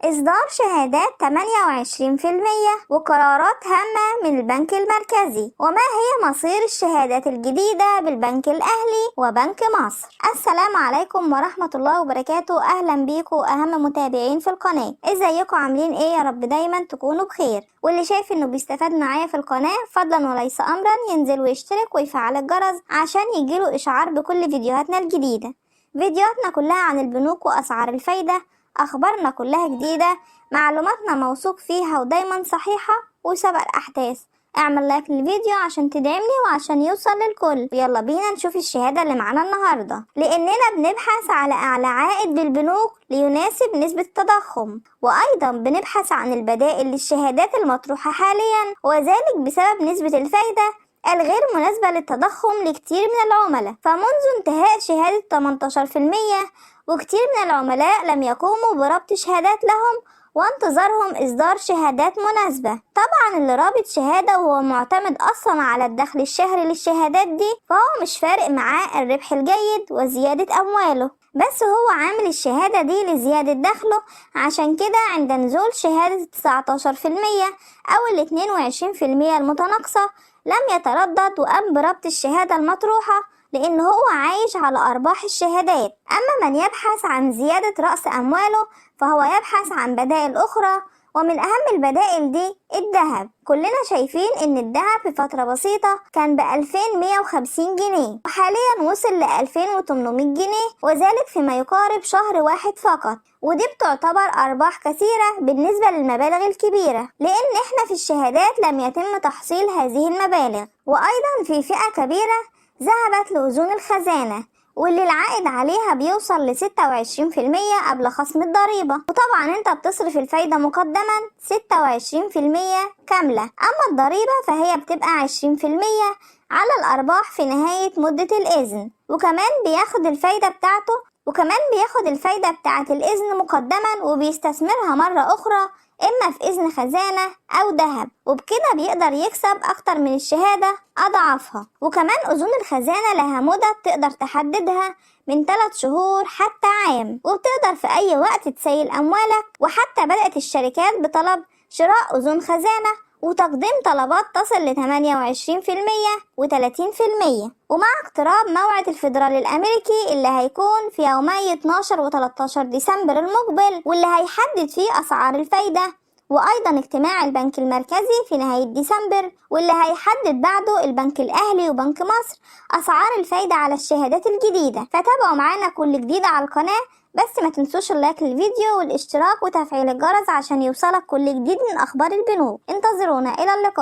إصدار شهادات 28% وقرارات هامة من البنك المركزي، وما هي مصير الشهادات الجديدة بالبنك الأهلي وبنك مصر. السلام عليكم ورحمة الله وبركاته. أهلا بيكم أهم متابعين في القناة. ازيكم عاملين ايه؟ يا رب دايما تكونوا بخير. واللي شايف انه بيستفاد معايا في القناة فضلا وليس امرا ينزل ويشترك ويفعل الجرس عشان يجيله اشعار بكل فيديوهاتنا الجديدة. فيديوهاتنا كلها عن البنوك واسعار الفايدة، اخبارنا كلها جديدة، معلوماتنا موثوق فيها ودايما صحيحة وسبق الاحداث. اعمل لايك للفيديو عشان تدعمني وعشان يوصل للكل. يلا بينا نشوف الشهادة اللي معانا النهاردة، لاننا بنبحث على اعلى عائد بالبنوك ليناسب نسبة التضخم، وايضا بنبحث عن البدائل للشهادات المطروحة حاليا، وذلك بسبب نسبة الفايدة الغير مناسبة للتضخم لكتير من العملاء. فمنذ انتهاء شهادة 18% وكتير من العملاء لم يقوموا بربط شهادات لهم وانتظارهم إصدار شهادات مناسبة. طبعا اللي رابط شهادة وهو معتمد أصلا على الدخل الشهري للشهادات دي فهو مش فارق معاه الربح الجيد وزيادة أمواله، بس هو عامل الشهادة دي لزيادة دخله. عشان كده عند نزول شهادة 19% أو 22% المتناقصة لم يتردد وقام بربط الشهادة المطروحة، لأن هو عايش على أرباح الشهادات. أما من يبحث عن زيادة رأس أمواله فهو يبحث عن بدائل أخرى، ومن أهم البدائل دي الذهب. كلنا شايفين إن الذهب في فترة بسيطة كان ب2150 جنيه، وحاليا وصل ل2800 جنيه، وذلك فيما يقارب شهر واحد فقط. ودي بتعتبر أرباح كثيرة بالنسبة للمبالغ الكبيرة، لأن إحنا في الشهادات لم يتم تحصيل هذه المبالغ. وأيضا في فئة كبيرة ذهبت لأذون الخزانة، واللي العائد عليها بيوصل ل26% قبل خصم الضريبة، وطبعا انت بتصرف الفايدة مقدما 26% كاملة. اما الضريبة فهي بتبقى 20% على الارباح في نهاية مدة الاذن، وكمان بياخد الفايدة بتاعته، وكمان بياخد الفايدة بتاعة الاذن مقدما وبيستثمرها مرة اخرى اما في اذن خزانة او ذهب، وبكده بيقدر يكسب اكتر من الشهادة اضعافها. وكمان اذون الخزانة لها مدة تقدر تحددها من 3 شهور حتى عام، وبتقدر في اي وقت تسيل اموالك. وحتى بدأت الشركات بطلب شراء اذون خزانة وتقديم طلبات تصل ل28% و30%. ومع اقتراب موعد الفيدرالي الأمريكي اللي هيكون في يومي 12 و13 ديسمبر المقبل، واللي هيحدد فيه أسعار الفايدة، وأيضا اجتماع البنك المركزي في نهاية ديسمبر واللي هيحدد بعده البنك الأهلي وبنك مصر أسعار الفايدة على الشهادات الجديدة. فتابعوا معانا كل جديد على القناة، بس ما تنسوش اللايك للفيديو والاشتراك وتفعيل الجرس عشان يوصلك كل جديد من أخبار البنوك. انتظرونا، إلى اللقاء.